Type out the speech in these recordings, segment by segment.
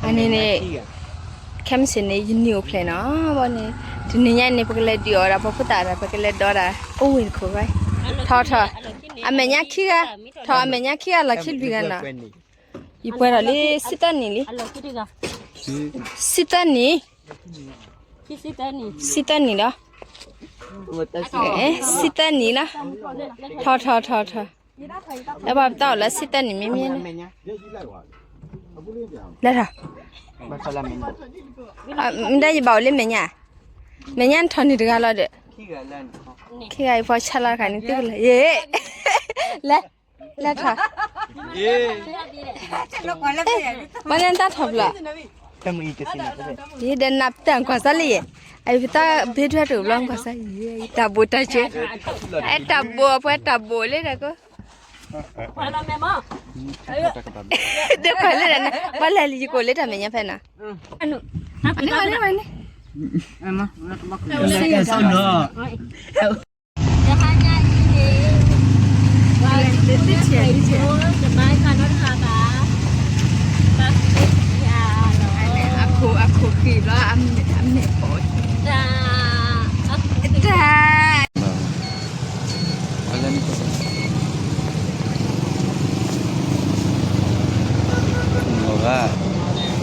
အန့ၣ်န့ၣ် ခဲမုၢ်ဆ့ၣ်န့ၣ် ယနံၤအိၣ်ဖျဲၣ်နီၤ, ဘီန့ၣ် တနံၤညါန့ၣ် ပကလဲၤဒုးအီၣ်ဝဲဒၣ်ပှၤဖိသၣ်ဒီး ပကလဲၤဒီးဒၣ် အိၣ်ဝ့ၢ်တခိၣ်ဝဲ, ထီၣ်ထီၣ်, အမဲာ်ညါခံဂၤ, ထီၣ်အမဲာ်ညါခံဂၤလီၢ်ခံလွံၢ်ဂၤနီၤ, ယပှဲၤဒီးလံ ဆံသၢနံၣ်လံ, ဆံသၢနံၣ်, ဆံသၢနံၣ်ဒီး, ဆံသၢနံၣ်လီၤ, ထီၣ်ထီၣ်ထီၣ်ထီၣ်, အဲၣ်ဘၣ်ပတၢ်အိၣ်လၢဆံသၢနံၣ်မ့မ့ၢ်န့ၣ်, လဲၤထီၣ်, မ့ၢ်ဒၣ်ယဘၣ်အိၣ်လၢမဲာ်ညါ, မဲာ်ညါနထီၣ်န့ၣ်တဂၤလီၤဒီး, ခံဂၤအံၤဖီဆါလီၤတခါန့ၣ် သုကလဲၤ, ယ့, လဲၤ, လဲၤထီၣ်, ပှၤန့ၣ်တၢ်ထီၣ်ဖျီၣ်, ယဒီးနၢ်ပတၢ်ကွၢ်စၢ်လံယဲ, အပတၢ်ဘ့ထွဲတအိၣ်ဘျီကွၢ်စၢ်ယဲ, တၢ်ဘိၣ်တၢ်စဲ, အဲတၢ်ဘိၣ်အပှဲၤတၢ်ဘိၣ်လၢတၢ်ကိး ဒီးကွၢ်လၢဒၣ်န့ၣ် ပှၤလဲၤလံယကိးလၢတၢ်မဲာ်ညါဖဲနၤ, န့ၣ်, အခိၣ်ဃံးဘျီ အမဲာ်ပိာ်,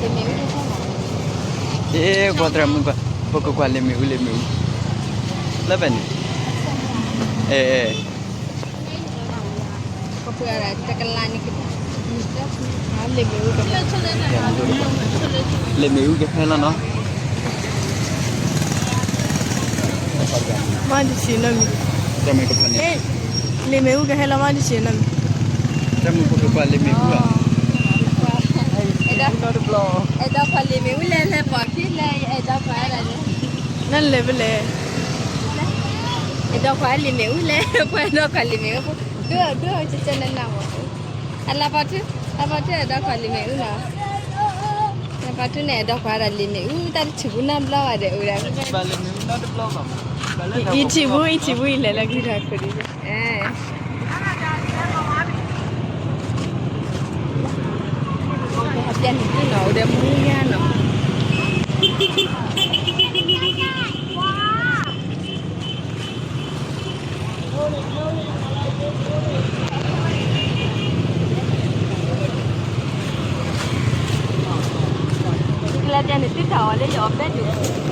တၢ် လီၤဂာ်, အ့ ကွၢ်သရၣ်မုၣ်ကွၢ်, ပကကွၢ်လ့ၣ်မ့ၣ်အူ လ့ၣ်မ့ၣ်အူ, လၢဖဲန့ၣ်, အဲ အဲ လ့ၣ်မ့ၣ်အူကဟဲလီၤနီၤ, မ့ၢ်တဆံးနီတမံၤ, လ့ၣ်မ့ၣ်အူကဟဲလီၤမ့ၢ်တဆံးနီတမံၤ, တၢ်မုၢ်ဖိကကွၢ်လ့ၣ်မ့ၣ်အူဧါ, အဲၣ်ဒိးကွၢ်လ့ၣ်မ့ၣ်အူလဲၣ်, လဲၤပိာ်ခံလဲၣ်, အဲၣ်ဒိးကွၢ်ဒၣ်လဲၣ်, နလဲၤဖဲလဲၣ်, အဲၣ်ဒိးကွၢ်လ့ၣ်မ့ၣ်အူလဲၣ်, ပှၤအဲၣ်ဒိးကွၢ်လ့ၣ်မ့ၣ်အူ, ဒိၣ်ဒိၣ်ကကနနၢ်မး, အလၤပီထူ, လၤပီထူအဲၣ်ဒိးကွၢ်လ့ၣ်မ့ၣ်အူနီၤ, လၤပီထူန့ၣ် အဲၣ်ဒိးကွၢ်ဒၣ်လ့ၣ်မ့ၣ်အူ, တၢ်တထံၣ်ဘူးနီတဘျီဘၣ်ဒီးအိၣ်ဒၣ်, ယထံၣ်ဘူး ယထံၣ်ဘူး ယလဲၤလၢကလုၢ်တၢ်ခိၣ်ဒံး, အဲ ပျဲန့ၣ်နီၤ အိၣ်ဒီးမူယါနီၤ, ကျဲပျဲန့ၣ် သုတၢ်အီၣ်လၢယအီၣ်ပဲဒိၣ်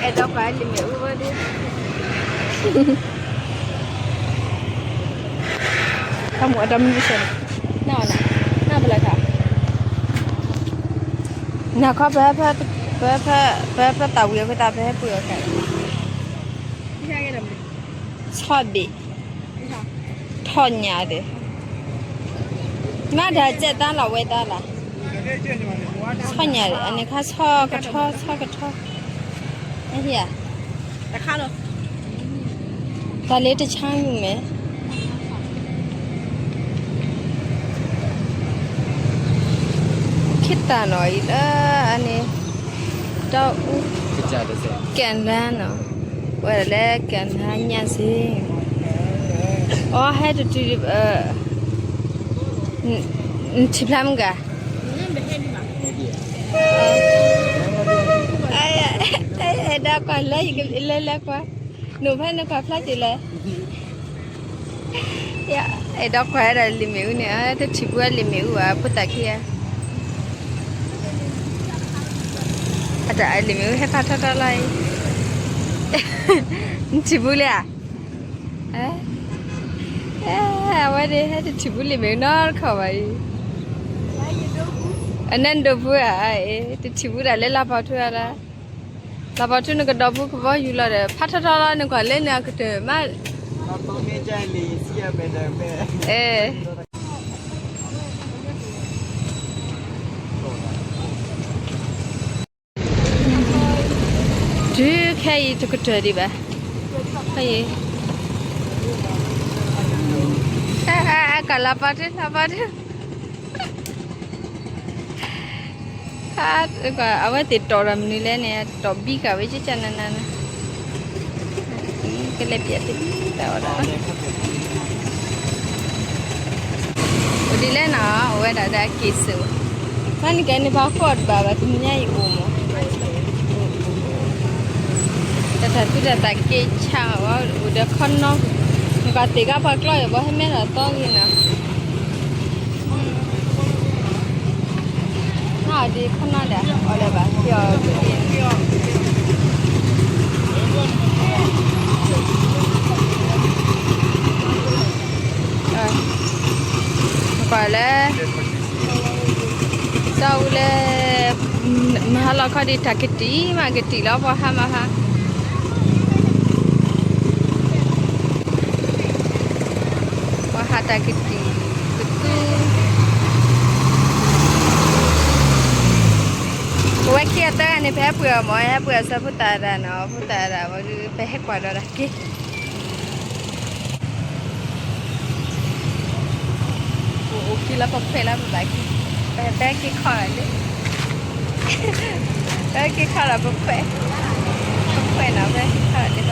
အဲၣ်ဒိးကွၢ်လံာ်မ့ၣ်အူဝဲဒၣ်, တၢ်မူအတၢ်မနုၤစဲး, နၢ်နၢ်ပလၢ်ခါ, နၢ်ခီပဟဲဖဲ, ပဟဲဖဲ, ပဟဲဖဲသးဝံၤအဃိသတး ပဟဲပှ့ၤအီၤခဲ, ဆီၣ်ဘ့ၣ်, ထီၣ်ညၣ်ဒီး, မ့ၢ်ဒီးစဲးတၢ်လီၤဝဲတၢ်လီၤ, ဆီၣ်ညၣ်ဒီး အန့ၣ်ခါဆီၣ်ကထီ ဆီၣ်ကထီ, တၢ်လၢတဆါမုၢ်မဲာ် ခိၣ်သၣ်နီၤအံၤလၢအန့ၣ်, ဒီးအူ, ကဲၤနါနီၤ, ဝဲဒၣ်လၢကဲၤနါညါစ့ၢ်, အီ ဟဲတတုၤ, နထံၣ်ဖျါမုၢ်ဂၤ, အဲၣ်ဒိးကွၢ်လၢယကလဲၤလဲၤကွၢ်, နိၣ်ဖဲနကွၢ်ဖျါက့ၤလဲၣ် အဲၣ်ဒိးကွၢ်ဝဲဒၣ်လံာ်မ့ၣ်အူန့ၣ်, တထံၣ်ဘူးဝဲလံာ်မ့ၣ်အူဧါ ဖိသၣ်ခံဂၤ, အတၢ်လံာ်မ့ၣ်အူဟဲဖးထီထီလီၤအံၤ, နထံၣ်ဘူးလံဧါ, အဝဲဒၣ်ဟဲတထံၣ်ဘူးလံာ်မ့ၣ်အူနီတခီဘၣ်အံၤ, အနဲဒိးဘူးဧါ, တထံၣ်ဘူးဒၣ်လၢလၤပီၤထူဧါလၢ လၤပီၤထူနကဒီးဘူးကဘီယူၤလီၤဒီး ဖးထီထီလီၤ နကွၢ်လၢန့ၣ်အကတၢၢ်မး, အဲ, အဲ, အံၤတကတၢၢ်ဒံးဘၣ်, အံၤ, အကလီၤပီဒု လီၤပီဒု အဝဲသ့ၣ်တီၢ်ဒီးမနုၤလဲၣ်န့ၣ် တီၢ်ဘံကၤဝဲကကနန, ကလဲၤပျဲသ့တၢ်အီၣ်ဒၣ်, အိၣ်ဒ်လဲၣ်နီၤ အိၣ်ဝဲဒၣ်ဒီးအက့ၢ်စ့ၢ်, ဖဲန့ၣ်ကဲန့ၣ် ပှၤဃီတဘၣ်ဘၣ် တနံၤညါအံၤအိၣ်မး, တၢ်သူၣ်တၢ်သးက့ၤဆါအီၤ အိၣ်ဒီးခီနီ, နကသ့ၣ်ကါပှၤကျီယဘီဟဲမဲထီၣ်သီဂ့ၤနီၤ နအီၣ်ဒ်ခီနီဒီး အီၣ်လၢၤဘၣ် က့ၤအီၣ်က့ၤ, ကွၢ်လၢ စီၤအူလၢ မဟါလီၤခီဒံး တၢ်ကတံာ်မး ကတံာ်လီၤပှၤဟါမးဟါ, ပှၤဟးတၢ်ကတံာ်ကသူ, ပဝဲခံဂၤသၢဂၤန့ၣ် ပဟဲပှ့ၤအီၤမး ဟဲပှ့ၤအီၤဆၢဖိသၣ်ဒၣ်နီၤ ဖိသၣ်ဒၣ်ဝဲ ပဟဲကွၢ်ဒီးတၢ်က့ၤ အိၣ်ခံလၢပခွဲးလၢပဘၣ်က့ၤ, ပဟဲက့ၤခီၣ်လၢ, ပဟဲက့ၤခီၣ်လၢပခွဲး, ပခွဲးနီၤ ပဟဲက့ၤခီၣ်လၢပ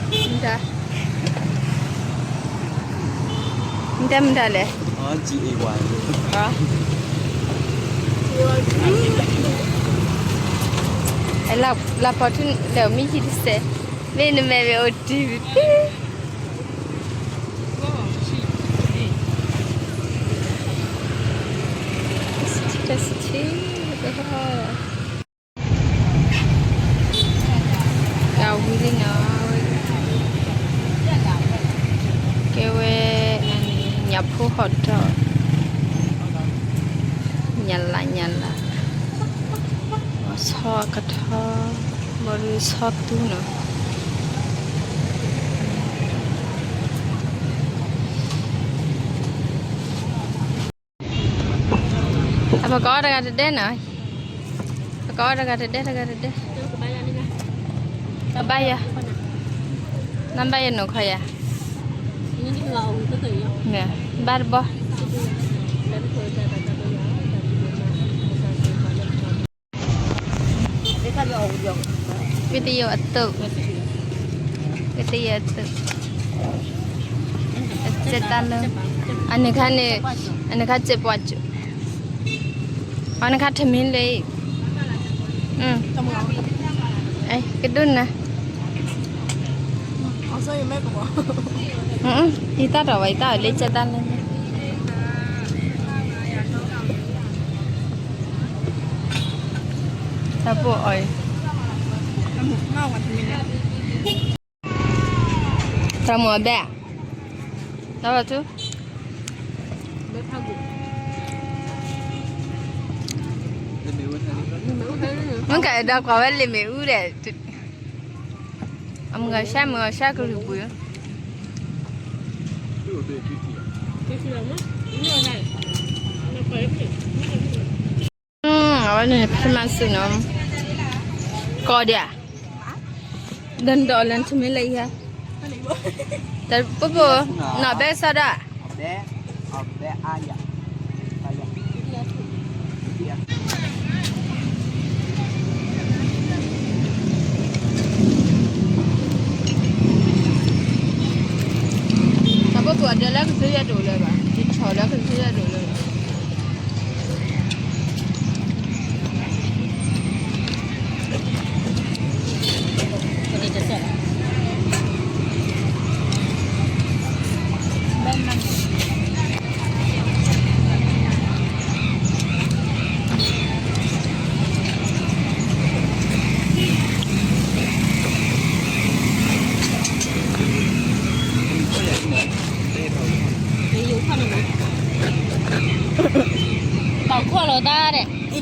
မတၤ, မတၤမတၤလဲၣ်, လၢပီၤထူလဲၣ် မ့ၢ်ယံၤတစဲး, မ့ၢ်နမဲာ်မ့ၢ်အိၣ်တ့ၢ်, တၢ်ဝံၤလံနီၤ, ကဲဝဲ ညၣ်ဖိဟီၣ်ဒီး ညၣ်လၢ်ညၣ်လၢ်, ဆီကထီ, ဘီဒုးဆီသူနီၤ. အပကအီၣ်တဂၤတဒဲနီၤ, ပကအီၣ်တဂၤတဒဲ တဂၤတဒဲ, ကဘၣ်ယၤ, နဘၣ်ယၤနီၤခီယၤ, ဘၣ်တဘီ. ဝံသယိၤအသုး, ဝံသယိၤအသုး, အစဲတၢ်လၢ, အန့ၣ်ခါန့ၣ်, အန့ၣ်ခါစဲပှၤကၠိ, အန့ၣ်ခါထမင်းလၢ, ကဒိၣ်နၤ, ယတၢ်တီၢ်ဝဲ ယတၢ်အီၣ်လၢစဲတၢ်လၢ တၢ်ပိာ်အီၤ, တၢ်မိၢ်အဘဲ, တၢ်ဘၣ်ထူ, မ့ၢ်ကဒီးကွၢ်ဝဲလံာ်မ့ၣ်အူဒီး, အမုၢ်ဂၤဆၢ မုၢ်ဂၤဆၢကလုၢ်ပှ့ၤ အဝဲန့ၣ် ဖျမၤစူၣ်နီၤ, ကီဒံးဧါ, ဒီးနတအီၣ်လၢနထမင်းလၢအံၤဧါ, တပိပိ, နီၢ်ဘဲကစီဒီး အ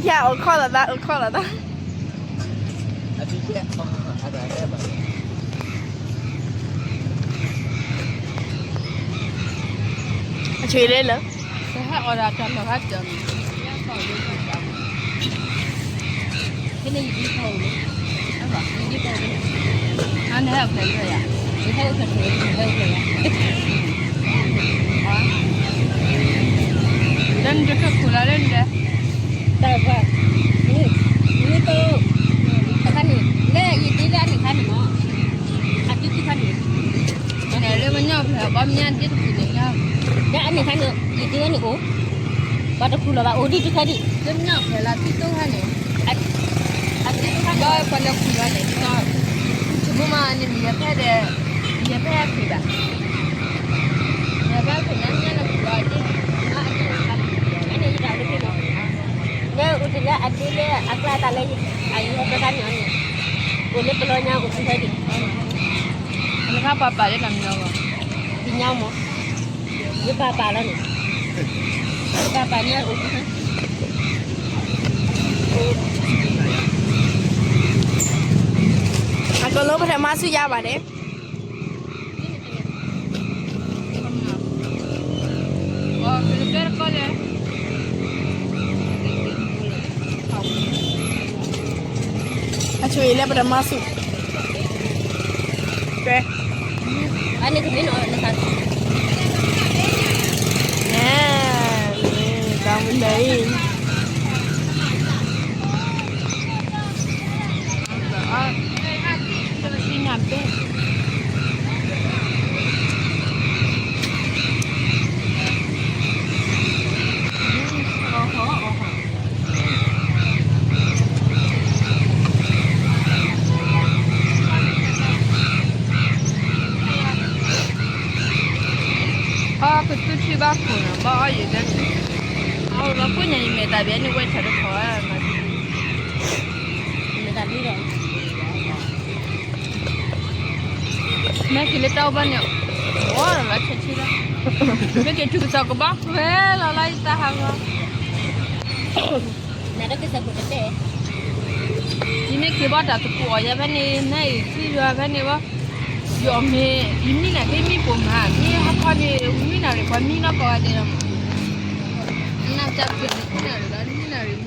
ယအိၣ်ခီၣ်လီၤသး အိၣ်ခီၣ်လီၤသး အဆွေလဲလၢ တဟဲအီၣ်ဒၣ်တၢ်လီၢ်ဟဲတၢ်မံၤ အန့ၣ်ဟဲဖဲလၢယၤ ဟဲဖဲလၢယၤ လၢနတထူၣ်လၢလၢနဒဲ တၢ်ပှၤ နံၣ်တၢ် တခါန့ၣ် လၢယဒ်လၢအန့ၣ်ခါန့ၣ်မး အဒ်တခါန့ၣ် န့ၣ်လၢပညိၣ်ဖဲဘီမညါဒ်တခါန့ၣ် လၢအန့ၣ်ခါန့ၣ် ယဒ်ဝဲန့ၣ်အိၣ် ပှၤတခူၣ်လီၤဘၣ်အိၣ်ဒ်တခါဒံး လၢပညိၣ်ဖဲလၢတံတိခါန့ၣ် အဒ်တခါန့ၣ် ပှၤလၢခူၣ်လီၤန့ၣ် ဆိကမိၣ်မးန့ၣ်မ့ၢ်ယဖဲဒီး ယဖဲအခိၣ်ဘၣ် ယဖဲအခိၣ်နၤညါန့ၣ်ခူၣ်လီၤဒ် အန့ၣ်ယတၢ်လၢဖဲလီၤ လၢအိၣ်တ့ၢ်လၢအဒ့လၢအကျါတၢ်လၢ အယံၤဟဲဖဲခါန့ၣ်အီၤန့ၣ် အိၣ်လၢပလီညါအိၣ်ဖဲဒံး နခါပှၤပာ်လၢတၢ်မံၤလီၤဘၣ် ပညါမး ယပာ်ပာ်လီၤန့ၣ် ယပာ်ပာ်ညါအိၣ်ဖဲ အကလိပထမစုယါဘၣ်န့ၣ် အဆိအံၤလၢပတမၤဆူၣ် ကဲ အန့ၣ်ကမ့ၢ်နီၤ နသး တၢ်မနုၤအံၤ အီ ပသူထံဘၣ်ခိၣ်နီၤ ဘၣ်အီယံၤလၢ အီလီၤကိၣ်ညါယမဲာ်တၢ်ဘၣ်န့ၣ်ဝဲဆၢတခီ မဲာ်တၢ်ဘၣ်ဒီး မ့ၢ်က့ၤလၢတၢ်အိၣ်ဘၣ်န့ၣ် အိၣ်လီၤလီၤဆဲးဆဲးလီၤ မ့ၢ်က့ၤတုၤကစီၣ်ကဘၣ်ဝဲလီၤလီၤယတၢ်ဟးဂီၤ နတကစၢ်ခိၣ်တတဲ ယမ့ၢ်က့ၤဘၣ်တၢ်သကိးအီၤယၤဖဲန့ၣ် နအံၤထံယွၤဖဲန့ၣ်ဘၣ် ယအီၣ်မ့ၤ ယမံနၤက့မံပိာ်မး မ့ၢ်ဟးခီန့ၣ် မံနၤရံၣ် ပှၤမံနီၢ်ကီၢ်ဂၤဒဲးလီၤမး နနၢ်ပၢၢ်ပှၤမံနၤရံၣ်လီၤ မံနၤရံၣ်မံ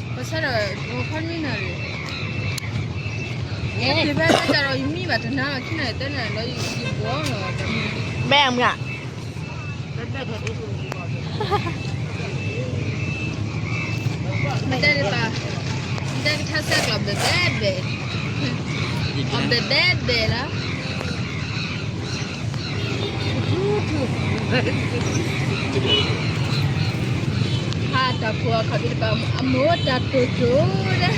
ပဆၢဒီး ဟးခီမံနၤရံၣ် ယက့ၤဖဲလၢတၢ်ဒီးယမံဘၣ်တနၤလီၤ ခံနၤရံၣ်သၢနၤရံၣ်လီၤ ယက့ၤဘီလီၤ ဘဲအမုၢ် မ့ၢ်တဲဒ်ပၢ် မ့ၢ်တဲကထါဆဲးကျိးဘဲဘဲဘဲ အဘဲဘဲဘဲလီၤ ဟါတၢ်ဖိအခီၣ်ဒံးတပၤ အမိၢ်တၢ်တိၢ်တိၢ်ဒၣ်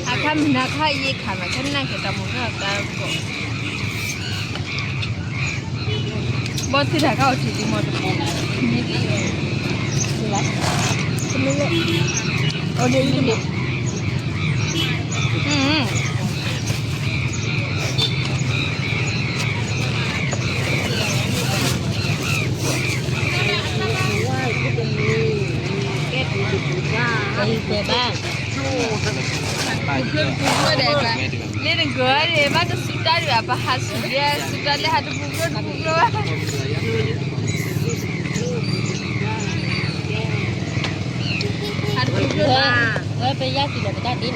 အခါမုၢ်နၤခါယံၤခါမး ခဲနၢ်က့ၤတၢ်မူၤနီၢ်တၢ်ကီၢ် ဘီသုတၢ်ခါအီၤထံၣ်ဒံးမီၢ်တပူၤ အီၤဒ်အံၤတမ့ၢ် ကဲပူၤပူၤဘၣ် ပူၤဖျိပူၤဖျိဒဲးဘၣ် လၢနဂီၢ်န့ၣ် ဘၣ်တစူးတၢ်ဒံးဘၣ် ပဟးစူးဒံး စူးတၢ်လၢဟးတပူၤဖျိတပူၤဖျိဘၣ် ဟးတပူၤဖျိဘၣ် ဝဲပယါကံၢ်လီၤပတၢ်ဒ်န့ၣ်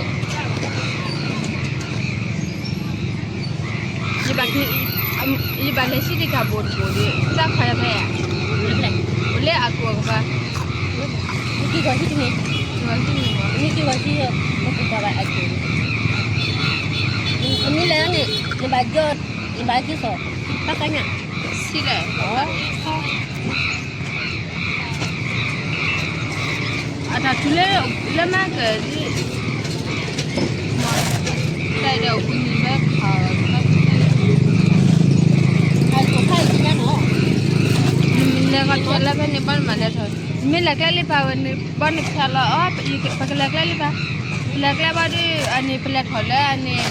ယဘၣ် ယဘၣ်လဲၤဆံးဒံးကဘိတဘိဒီး သၣ်ခီယၤဖဲ အိၣ်လၢအကိာ်ကပၤ နက့ၤဂီၤဆံတမံၤ နက့ၤဂီၤဆံ နက့ၤဂီၤဆံ နကပၤဘၣ်အကိာ် နမ့ၢ်လဲၤန့ၣ် နဘၣ်ကၠီ နဘၣ်က့ၤစီၤ ဘၣ်ကညၣ် ဆံးလဲၣ် အတၢ်ထူလၢ လၢမၤကဒ် တၢ်ဒီးဝံၤန့ၣ်လၢခါ လဲၤကီၢ်ထီၣ်လၢဖဲန့ၣ် ဘၣ်နမၤလဲၤထီၣ် မ့ၢ်လဲၤကျဲလံပၢ်ဝဲန့ၣ် ဘၣ်နဖျါလီၤအီၤ ပကလဲၤကျဲလံပၢ် ပလဲၤကျဲဘၣ်ဒီး အန့ၣ် ပလဲၤထီၣ်လၢအန့ၣ်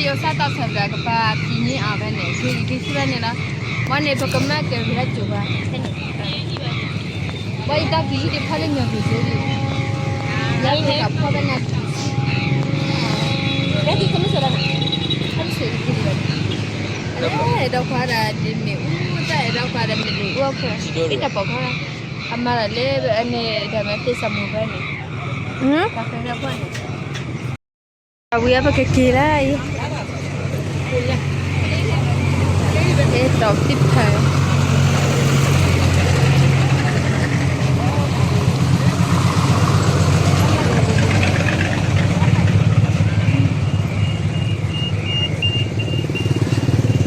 ယိၤစၢ်တီဆၢဘျီကပၤဖံန့ၢ်အီၤဖဲန့ၣ် ဖံအံၤက့ၤဆူၣ်ဖဲန့ၣ်လီၤ. ဝဲန့ၣ် ပကမၢ်ကဲၤဝံၤလၢကၠိၤဘၣ်. ဝဲအံၤတၢ်ကံၤဟံၣ်တဖီၣ်လၢညီၤပူၤကၠိလံ. ယဲကဖီၣ်ဖဲန့ၣ် ကဲကမ့ၢ်စၢၤလီၤ. ခမ့ၢ်စၢၤကလံၤဘၣ်. အဲၣ်ဒိးခွါဒီးဒ်မ့ၣ်အူ တၢ်အဲၣ်ဒိးခွါဒီးမ့ၣ်အူအခိၣ် ဟံၣ်တၢ်ပိာ်ခွါ အမၤလီၤလၢအန့ၣ် ဒီးမ့ၢ်သ့ၣ်စးမူၤဖဲန့ၣ် ကဖဲဖဲန့ၣ် အဝံၤအပကက့ၤလၢအံၤ, အဲၣ်တီးသ့ၣ်ဖး, ပှၤလၢ အ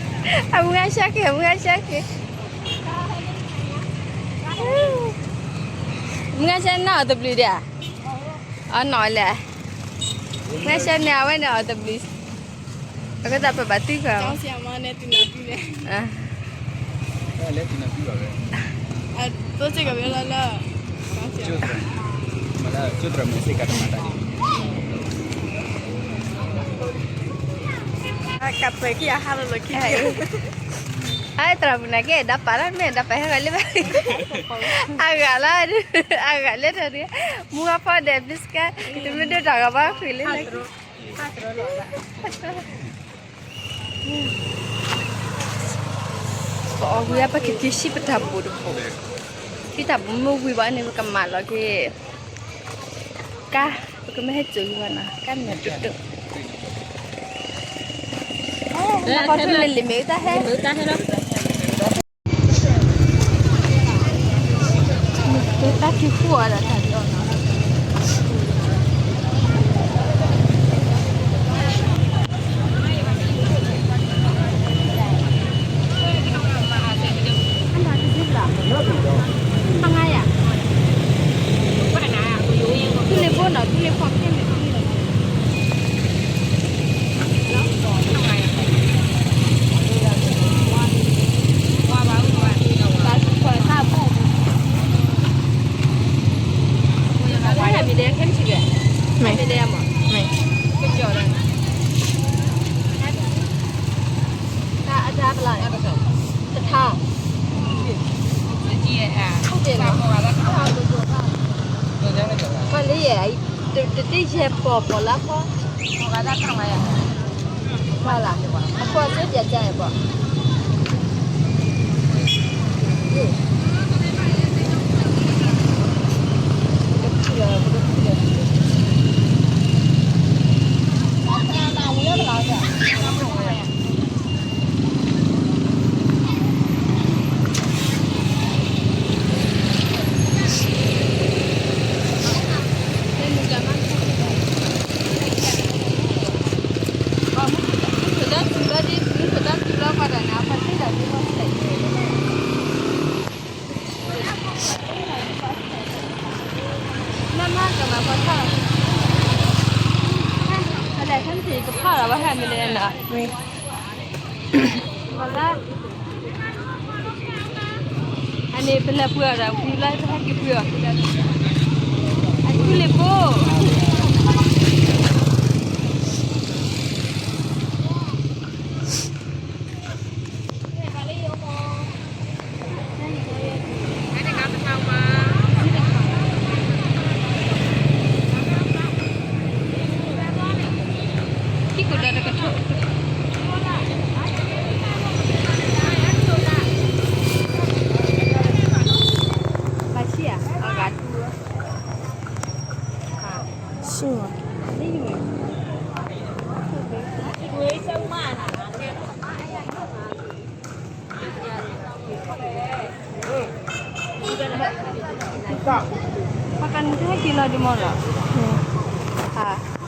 မုၢ်ဂၤဆၢက့ၤ အမုၢ်ဂၤဆၢက့ၤ မုၢ်ဂၤဆၢနီၢ်အီၤတဘျုးဒၣ်, အနီၢ်လဲၣ်, မုၢ်ဂၤဆၢန့ၣ် အဝဲန့ၣ်အီၤတဘျုး, အဃိသတးပဘၣ်သံကွၢ်, ကပှဲၤက့ၤအဟါလီၤလီၤခံ, အသရၣ်မုၣ်နာ်က့ ဒၣ်ပာ်လီၤမ့ၢ်ဒၣ်ပာ်ဟဲဂီၤလၢဘၣ်, အဂၤလီၤ, အဂၤလၢတၢ်ဒုး, မူအဖီဒီး ဘျုးစကါ, တမ့ၢ်ဒိၣ်တၢ်ဂီၤဘၣ်ဃုာ်လၢလၢ, ပအီၣ်ဝံၤအပကက့ၤဆံးပတၢ်ဘိၣ်တဘိၣ်, ဖံတၢ်ဘိၣ်မ့ၢ်ဝံၤဘၣ်န့ၣ် ပကမၤလီၤက့ၤ, ကါ, ပကမ့ၢ်ဟဲစိာ်ဝံၤဘၣ်နီၤ ကါမ့ၢ်တတုၤ, နကီၢ်ထူလံၤလံၤမ့ၢ်တၢ်ဟဲ, တၢ်က့ၤဃုအီၤဒီးတၢ်ဒ်အီၤနီၤ, အါ, တူၢ်လ့ၤဖိနီၤ တူၢ်လ့ၤဖိခဲန့ၣ် တထါ, ပှၤလၢယဲ, တတ့ၢ်ယဲၢ်ပီၤပီၤလၢခီ, ပှၤလၢ, အခိၣ်အစိပျဲကါယဲၢ်ပီၤ, အန့ၣ် ပလဲၤပှ့ၤအီၤဒီး ဝံၤလၢပဟဲက့ၤပှ့ၤအီၤ, အထူလ့ၤဖိ ပှၤကနၣ်ဟဲက့ၤလီၤဒံးမးလီၤ, ဟဲက့ၤ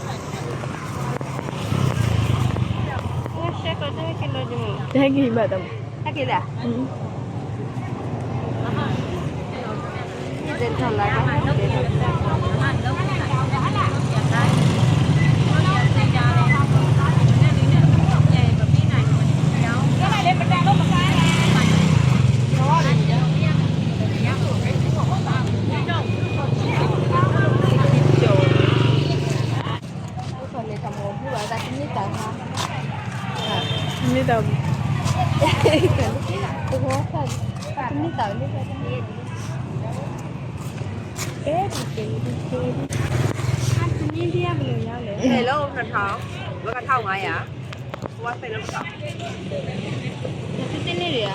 ဘၣ်တၢ်မး, ဟဲက့ၤလၢ, ကၠိ သဝီဖး တမ့ၢ်သးလၢ တဲတကဲ တမ့ၢ်ဒ်အဘျီညါလဲၣ် ဆယ်လုံး နှစ်ထောင် ဘၣ်က ထောင့်ငါးရာ ဝါဆယ်လုံး တစ်ထောင် တသ့န့ၣ်ရ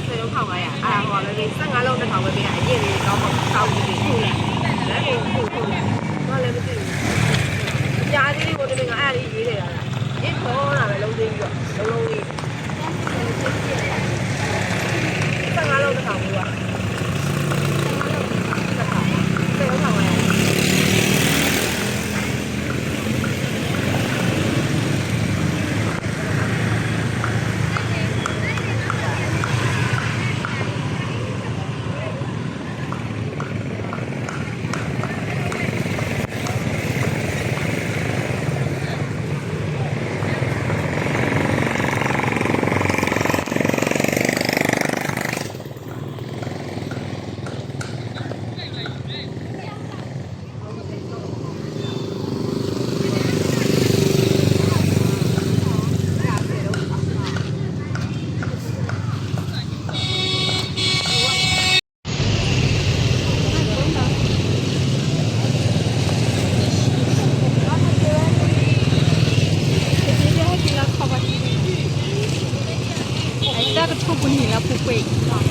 ဆယ်လုံး ထောင့်ငါးရာ အဲဒါဟိုက လေး ဆယ့်ငါးလုံး တစ်ထောင် ပဲပေးတာ အရင့်လေး ကောင်းမွန် ကောင်းကြီးတွေ ထုတ်လိုက် လမ်းတွေ ထုတ်ထုတ်လိုက် တော့လည်း မသိဘူး ကြားသေးဘူး တမင်က အဲ့ဒါလေး ရေးလိုက်တာလား ရင့်ခေါ်လာပဲ လုံးသေးပြီးတော့ လုံးလုံးလေး ဆယ့်ငါးလုံး တစ်ထောင် ပေးပါ တစ်ထောင် ဆယ်လုံး ထောင့်ငါးရာ တၢ်ကထိၣ်ပူၤနံၤလၢပူၤကွံာ် ဟါ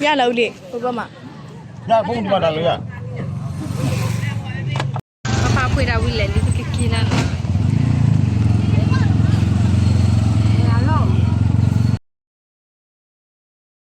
ယလၢအူလံ ပဘၣ်မး ယဖုန်းနံပါတ် တၢ်လၢယ ပပာ်ဖှိၣ်တၢ်ဝံၤလဲၣ်